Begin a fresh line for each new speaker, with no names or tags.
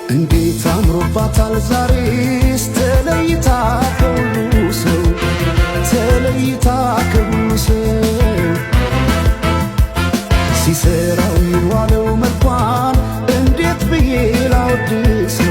እንዴት አምሮባታል ዛሬስ ተለይታ ከሁሉ ሰው፣ ተለይታ ከሁሉ ሰው። ሲሰራው የዋለው መልኳን እንዴት ብዬ ላወድሰው?